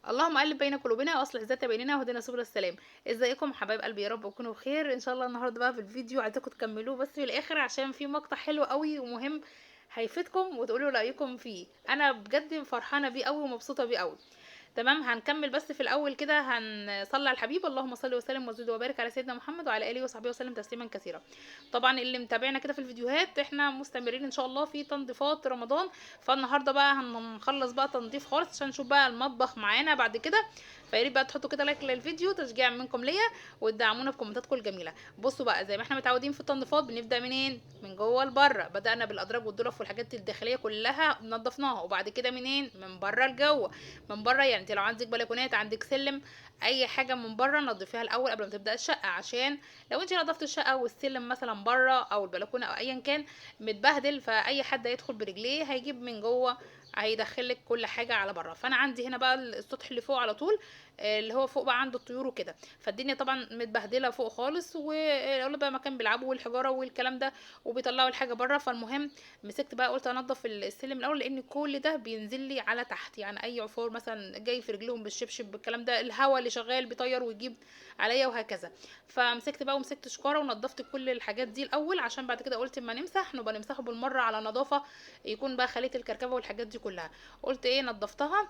اللهم ألف بين قلوبنا واصلح ذات بيننا واهدنا سبل السلام. ازيكم حبايب قلبي؟ يا رب تكونوا بخير ان شاء الله. النهارده بقى في الفيديو عايزاكم تكملوه بس في الاخر عشان في مقطع حلو قوي ومهم هيفيدكم وتقولوا رايكم فيه. انا بجد فرحانة بيه قوي ومبسوطة بيه قوي. تمام، هنكمل بس في الاول كده هنصلي على الحبيب. اللهم صل وسلم وزد وبارك على سيدنا محمد وعلى اله وصحبه وسلم تسليما كثيرا. طبعا اللي متابعنا كده في الفيديوهات احنا مستمرين ان شاء الله في تنظيفات رمضان، فالنهارده بقى هنخلص بقى تنظيف خالص عشان نشوف بقى المطبخ معانا بعد كده. فياريت بقى تحطوا كده like للفيديو تشجيعا منكم ليا وتدعمونا بكومنتاتكم الجميلة. بصوا بقى زي ما احنا متعودين في التنظيفات بنبدا منين؟ من جوه لبره. بدانا بالادراج والضلف والحاجات الداخلية كلها نظفناها، وبعد كده منين؟ من بره لجوه. من بره يعني انت لو عندك بلكونات، عندك سلم، اي حاجة من بره نظفيها الاول قبل ما تبدا الشقة، عشان لو انت نظفت الشقة والسلم مثلا بره او البلكونه او ايا كان متبهدل، فاي حد هيدخل برجليه هيجيب من جوه، هيدخلك كل حاجة على بره. فانا عندي هنا بقى السطح اللي فوق على طول، اللي هو فوق بقى عنده الطيور وكده، فالدنيا طبعا متبهدله فوق خالص، والاولاد بقى مكان بيلعبوا والحجارة والكلام ده وبيطلعوا الحاجة بره. فالمهم مسكت بقى قلت انضف السلم الاول، لان كل ده بينزل لي على تحت، يعني اي عفار مثلا جاي في رجلهم بالشبشب بالكلام ده، الهواء اللي شغال بيطير ويجيب عليا وهكذا. فمسكت بقى ومسكت شكاره ونضفت كل الحاجات دي الاول، عشان بعد كده قلت اما نمسح نبقى نمسحه بالمرة على نظافة، يكون بقى خليت الكركبه والحاجات دي كلها. قلت ايه نضفتها،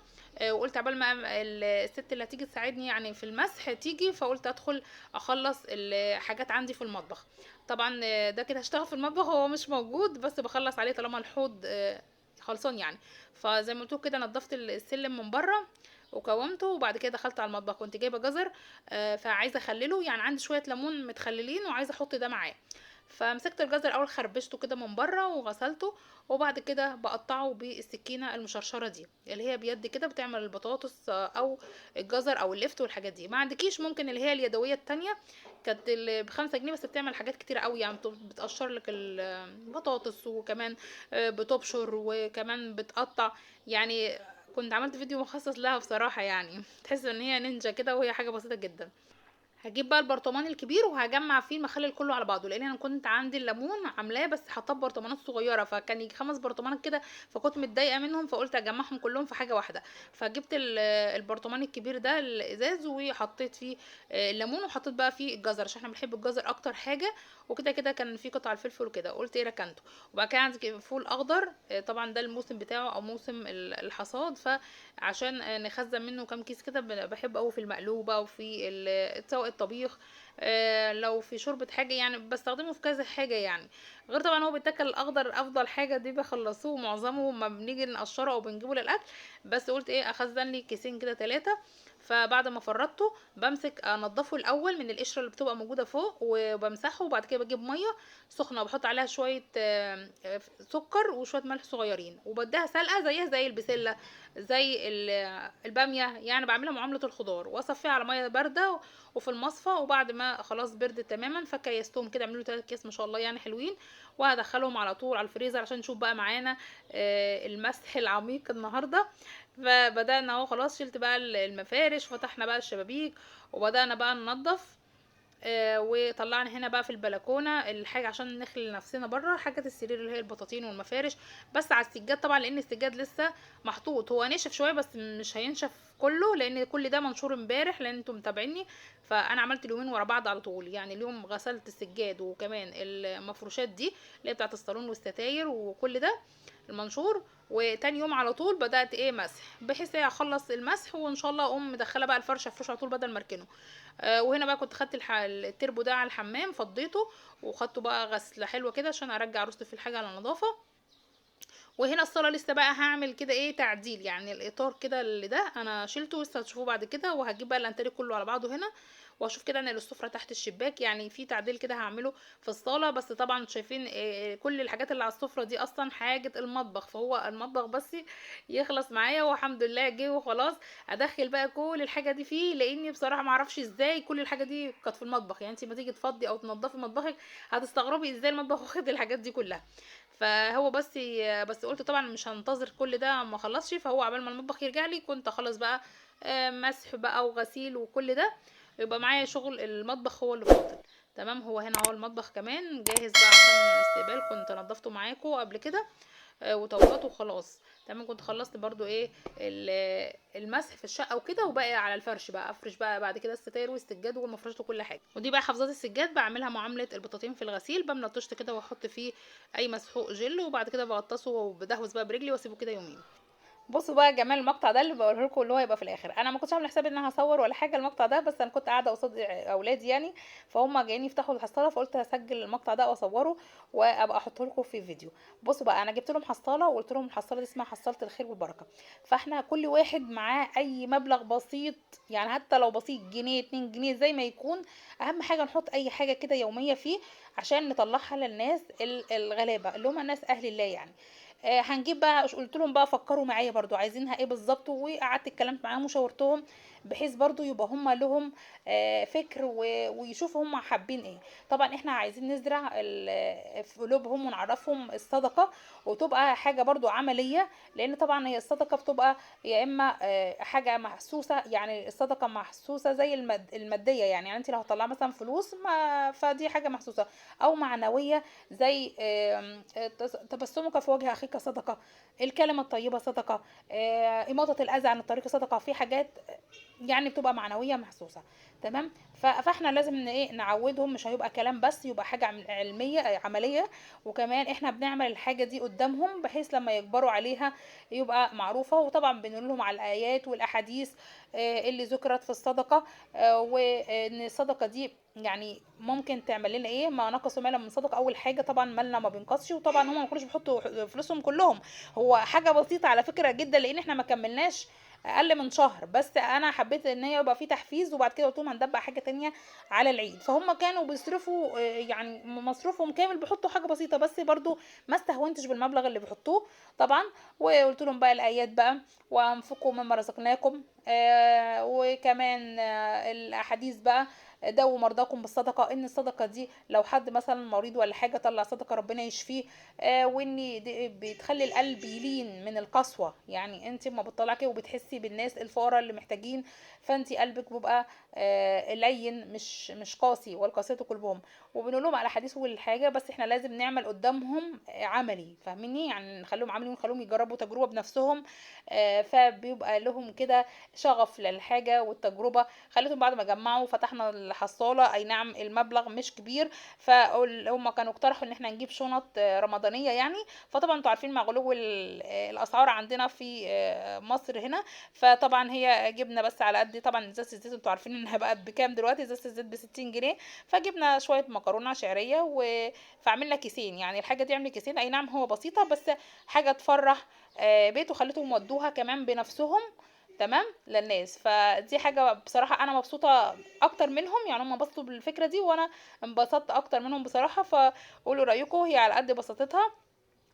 وقلت عبال ما الست اللي هتيجي تساعدني يعني في المسح تيجي، فقلت ادخل اخلص الحاجات عندي في المطبخ. طبعا ده كده هشتغل في المطبخ هو مش موجود، بس بخلص عليه طالما الحوض خلصان يعني. فزي ما قلت كده نضفت السلم من بره وكومته، وبعد كده دخلت على المطبخ. كنت جايبه جزر، فعايزه اخلله، يعني عندي شوية ليمون متخللين وعايزه احط ده معاه. فمسكت الجزر اول خربشته كده من بره وغسلته، وبعد كده بقطعه بالسكينة المشرشره دي اللي هي بيد كده بتعمل البطاطس او الجزر او اللفت والحاجات دي. ما عندكيش ممكن اللي هي اليدوية التانية كانت ب5 جنيه، بس بتعمل حاجات كتير قوي، يعني بتقشر لك البطاطس وكمان بتبشر وكمان بتقطع. يعني كنت عملت فيديو مخصص لها بصراحة، يعني تحس ان هي نينجا كده وهي حاجة بسيطة جدا. هجيب بقى البرطمان الكبير وهجمع فيه المخلل كله على بعضه، لان انا كنت عندي الليمون عاملاه بس حاطاه في برطمانات صغيرة، فكان يجي 5 برطمانات كده، فكنت متضايقة منهم فقلت اجمعهم كلهم في حاجة واحدة. فجبت البرطمان الكبير ده الازاز وحطيت فيه الليمون، وحطيت بقى فيه الجزر عشان احنا بنحب الجزر اكتر حاجة، وكده كده كان في قطع الفلفل وكده، قلت ايه ركنته. وبعد كده عندي فول اخضر، طبعا ده الموسم بتاعه او موسم الحصاد، فعشان نخزن منه كام كيس كده، بحب قوي في المقلوبة وفي سواء الطبيخ، لو في شوربة حاجة، يعني بستخدمه في كذا حاجة يعني. غير طبعا هو بيتاكل الاخضر افضل حاجة، دي بخلصوه معظمه ما بنيجي نقشره او بنجيبه للاكل، بس قلت ايه اخزن لي كيسين كده 3. فبعد ما فرطته بمسك انضفه الاول من القشرة اللي بتبقى موجودة فوق وبمسحه، وبعد كده بجيب مية سخنة وبحط عليها شوية سكر وشوية ملح صغيرين، وبديها سلقه زيها زي البسله زي الباميه، يعني بعملها معاملة الخضار، واصفيها على مية باردة وفي المصفى. وبعد ما خلاص بردت تماما فكيستهم كده، عملوا 3 اكياس ما شاء الله يعني حلوين، وهدخلهم على طول على الفريزر عشان نشوف بقى معانا المسح العميق النهارده. فبدأنا اهو خلاص، شلت بقى المفارش، فتحنا بقى الشبابيك وبدأنا بقى ننظف، وطلعنا هنا بقى في البلكونه الحاجة عشان نخلي نفسنا بره، حاجة السرير اللي هي البطاطين والمفارش، بس على السجاد طبعا لان السجاد لسه محطوط، هو نشف شوية بس مش هينشف كله لان كل ده منشور امبارح، لان انتم متابعيني. فانا عملت اليومين ورا بعض على طول، يعني اليوم غسلت السجاد وكمان المفروشات دي اللي هي بتاعه الصالون والستاير وكل ده المنشور، وتاني يوم على طول بدات ايه مسح، بحيث ايه اخلص المسح وان شاء الله اقوم مدخله بقى الفرشة فرشه على طول بدل ما اركنه. وهنا بقى كنت خدت التربو ده على الحمام، فضيته وخدته بقى غسله حلوة كده عشان ارجع رص في الحاجة على نظافة. وهنا الصاله لسه بقى هعمل كده ايه تعديل، يعني الاطار كده اللي ده انا شلته لسه هتشوفوه بعد كده، وهجيب بقى الانتريه كله على بعضه هنا، واشوف كده ان السفرة تحت الشباك، يعني في تعديل كده هعمله في الصاله. بس طبعا شايفين كل الحاجات اللي على السفرة دي اصلا حاجة المطبخ، فهو المطبخ بس يخلص معايا والحمد لله جه وخلاص. ادخل بقى كل الحاجة دي فيه، لاني بصراحة ما اعرفش ازاي كل الحاجة دي كانت في المطبخ، يعني انت ما تيجي تفضي او تنضفي مطبخك هتستغربي ازاي المطبخ واخد الحاجات دي كلها. فهو بس قلت طبعا مش هنتظر كل ده ما خلصش، فهو عبال ما المطبخ يرجع لي كنت اخلص بقى مسح بقى وغسيل وكل ده، يبقى معايا شغل المطبخ هو اللي فاضل. تمام، هو هنا اهو المطبخ كمان جاهز بقى عشان الاستقبال، كنت نضفته معاكم قبل كده، وطبقته وخلاص. تمام. كنت خلصت برضو ايه المسح في الشقة وكده، وباقي على الفرش بقى افرش بقى بعد كده الستاير والسجاد والمفرشات وكل حاجة. ودي بقى حافظات السجاد بعملها معاملة البطاطين في الغسيل، بملى الطشت كده واحط فيه اي مسحوق جل، وبعد كده بغطسه وبدهوس بقى برجلي واسيبه كده يومين. بصوا بقى جمال المقطع ده اللي بقوله لكم اللي هو هيبقى في الاخر. انا ما كنتش عامله حسابي ان انا هصور ولا حاجة المقطع ده، بس انا كنت قاعدة قصاد اولادي يعني، فهم جايين يفتحوا الحصاله، فقلت هسجل المقطع ده واصوره وابقى احطه لكم في فيديو. بصوا بقى، انا جبت لهم حصاله وقلت لهم الحصاله دي اسمها حصاله الخير والبركة. فاحنا كل واحد معاه اي مبلغ بسيط، يعني حتى لو بسيط جنيه 2 جنيه زي ما يكون، اهم حاجة نحط اي حاجة كده يومية فيه عشان نطلعها للناس الغلابة اللي هم الناس اهل الله يعني. هنجيب بقى، قلت لهم بقى فكروا معايا برضو عايزينها ايه بالظبط، وقعدت اتكلمت معاهم وشاورتهم بحيث برضو يبقى هم لهم فكر ويشوفوا هم حابين ايه. طبعا احنا عايزين نزرع في قلوبهم ونعرفهم الصدقة، وتبقى حاجة برضو عملية، لان طبعا هي الصدقة بتبقى يا اما حاجة محسوسة، يعني الصدقة محسوسة زي المادية يعني انت لو هتطلعي مثلا فلوس ما فدي حاجة محسوسة، او معنوية زي تبسمك في وجه اخيك صدقة، الكلمة الطيبة صدقة، إماطة الأذى عن الطريق صدقة. في حاجات يعني بتبقى معنوية محسوسة، تمام. فاحنا لازم نعودهم، مش هيبقى كلام بس، يبقى حاجة علمية عملية، وكمان احنا بنعمل الحاجة دي قدامهم بحيث لما يكبروا عليها يبقى معروفة. وطبعا بنقول لهم على الآيات والأحاديث، اللي ذكرت في الصدقة، وإن الصدقة دي يعني ممكن تعمل لنا ايه، ما نقصوا مالا من صدقة. اول حاجة طبعا مالنا ما بينقصش، وطبعا هم ما كانوش بيحطوا فلوسهم كلهم، هو حاجة بسيطة على فكرة جدا، لان احنا ما كملناش اقل من شهر، بس انا حبيت ان هي يبقى في تحفيز، وبعد كده قلت لهم هندبق حاجة تانية على العيد، فهم كانوا بيصرفوا، يعني مصروفهم كامل بيحطوا حاجة بسيطة، بس برضو ما استهونتش بالمبلغ اللي بيحطوه طبعا. وقلت لهم بقى الايات بقى، وانفقوا مما رزقناكم، وكمان، الاحاديث بقى، داووا مرضاكم بالصدقة، ان الصدقة دي لو حد مثلا مريض ولا حاجة طلع صدقه ربنا يشفيه، وان دي بتخلي القلب يلين من القسوة، يعني انت ما بتطلعي كده وبتحسي بالناس الفقراء اللي محتاجين، فانت قلبك بيبقى، لين مش قاسي، والقاسية قلوبهم. وبنقول لهم على حديث والحاجة، بس احنا لازم نعمل قدامهم عملي، فاهميني؟ يعني نخليهم عملي ونخليهم يجربوا تجربه بنفسهم، فبيبقى لهم كده شغف للحاجة والتجربة. خليتهم بعد ما جمعوا فتحنا الحصاله، اي نعم المبلغ مش كبير، فهم كانوا اقترحوا ان احنا نجيب شنط، رمضانيه يعني، فطبعا انتوا عارفين مع غلو الاسعار عندنا في، مصر هنا، فطبعا هي جبنا بس على قد، طبعا ازازة الزيت انتوا عارفين انها بقت بكام دلوقتي، ازازة الزيت ب60 جنيه، فجبنا شوية مكرونه شعرية فعملنا كيسين، يعني الحاجة دي عملت كيسين، اي نعم هو بسيطة بس حاجة تفرح، بيت، وخليتهم ودوها كمان بنفسهم، تمام، للناس. فدي حاجة بصراحة انا مبسوطة اكتر منهم، يعني هم انبسطوا بالفكرة دي وانا انبسطت اكتر منهم بصراحة. فقولوا رايكم، هي على قد بساطتها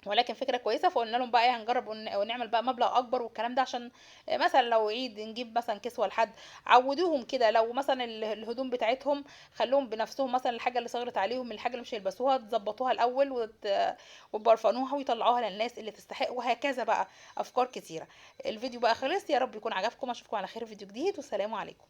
ولكن فكرة كويسة. فقلنا لهم بقى ايه، هنجرب ونعمل بقى مبلغ اكبر والكلام ده، عشان مثلا لو عيد نجيب مثلا كسوة لحد، عودوهم كده، لو مثلا الهدوم بتاعتهم خلوهم بنفسهم، مثلا الحاجة اللي صغرت عليهم، الحاجة اللي مش هيلبسوها تظبطوها الاول وتبرفنوها ويطلعوها للناس اللي تستحق، وهكذا بقى افكار كتيرة. الفيديو بقى خلص، يا رب يكون عجبكم، اشوفكم على خير في فيديو جديد، والسلام عليكم.